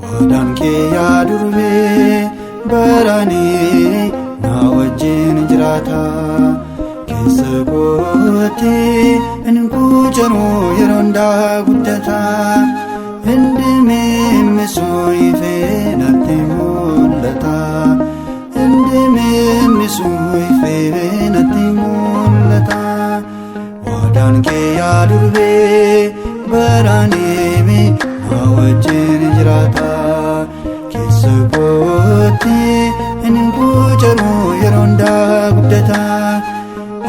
Waadaan kee yaa durbee baranii na wajjin jiraata. Keessa kootti hin quucamu yeroo hundaa guddata. Hindimimmisuu ifee natti mul'ata. Hindimimmisuu ifee natti mul'ata. Waadaan kee yaa durbee baranii na wajjin jiraata. Keessa kootti hin quucamu yeroo hundaa guddata.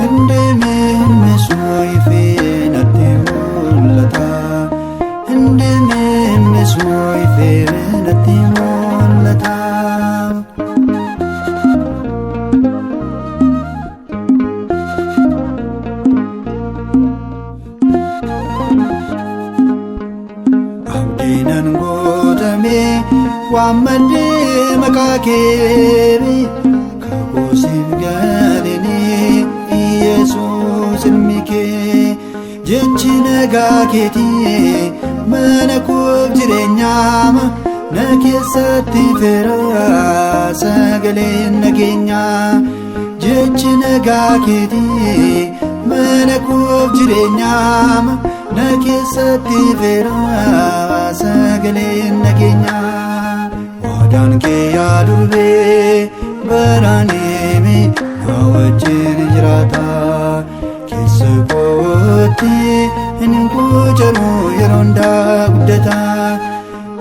Hindimimmisuu ifee natti mul'ata. Hindimimmisuu ifee natti mul'ata. Abdiinan guutame waammadhee maqaa kee kakuusiif galanii Yesuus ilmi kee jechi nagaa keetii mana koof jireenyaama na keessatti feera sagaleen nageenyaa jechi nagaa keetii mana koof jireenyaama na keessatti feera sagaleen nageenyaa. Waadaan kee yaa durbee baranii na wajjin jiraata. Keessa kootti hin quucamu yeroo hundaa guddata.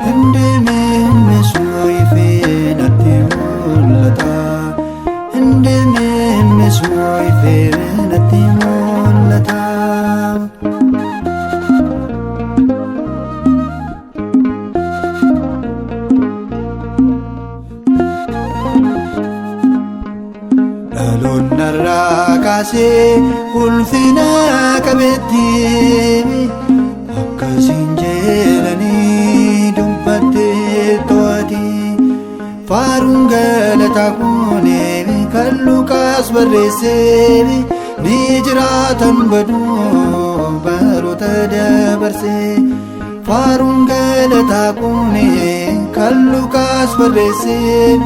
Hindimimmisuu ifee natti mul'ata. Hindimimmisuu ifee natti mul'ata. Dhaloonni irraa kaasee ulfina qabeetti akkasiin jedhanii dubbattee to'ati. Faaruun galataa kun kan Luqaas barreessee ni jiraatan baduu baroota dabarsee. Faaruun galataa kun kan Luqaas barreessee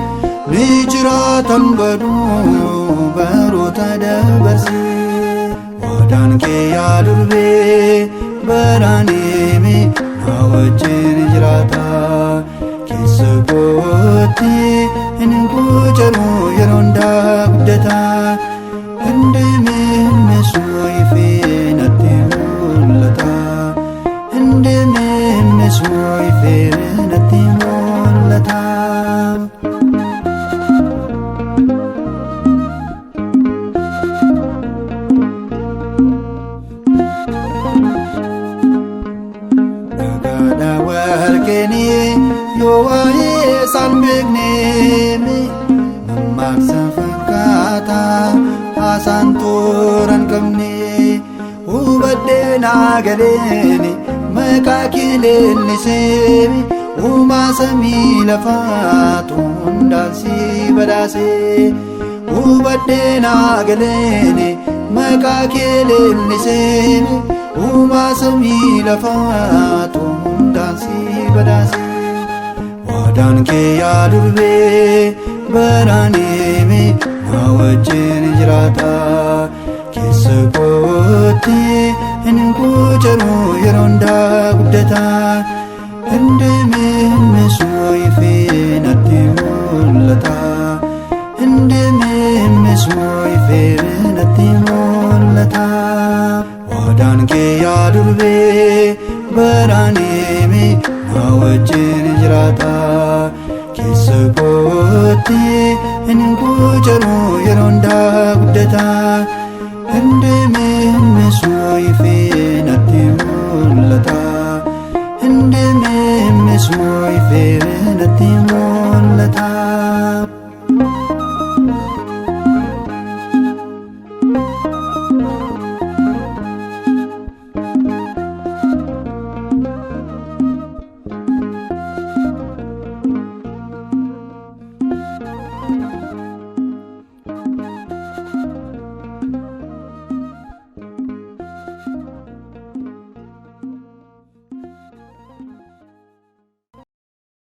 ni jiraatan baduu baroota dabarsee. Waadaan kee yaa durbee baranii na wajjin jiraata. Keessa kootti hin quucamu yeroo hundaa guddata. Hindimimmisuu ifee natti mul'ata. Hindimimmisuu ifee natti mul'ata. Dhagaadhaa warqeenii yoo waa'ee isaan beekne mammaaksa fakkaata haasaan toora hin qabne hubadhee naa galeen maqaa kee leellisee uumaa samii lafaatu hundaan si badhaase hubadhee naa galeen maqaa kee leellisee uumaa samii lafaatu hundaan si badhaase. Waadaan kee yaa durbee baranii na wajjin jiraata. Keessa kootti hin quucamu yeroo hundaa guddata. Hindimimmisuu ifee natti mul'ata. Hindimimmisuu ifee natti mul'ata. Waadaan kee yaa durbee baranii na wajjin jiraata. Keessa kootti hin quucamu yeroo hundaa guddata. Deemimmisuu ifee natti mul'ata. Deemimmisuu ifee natti mul'ata.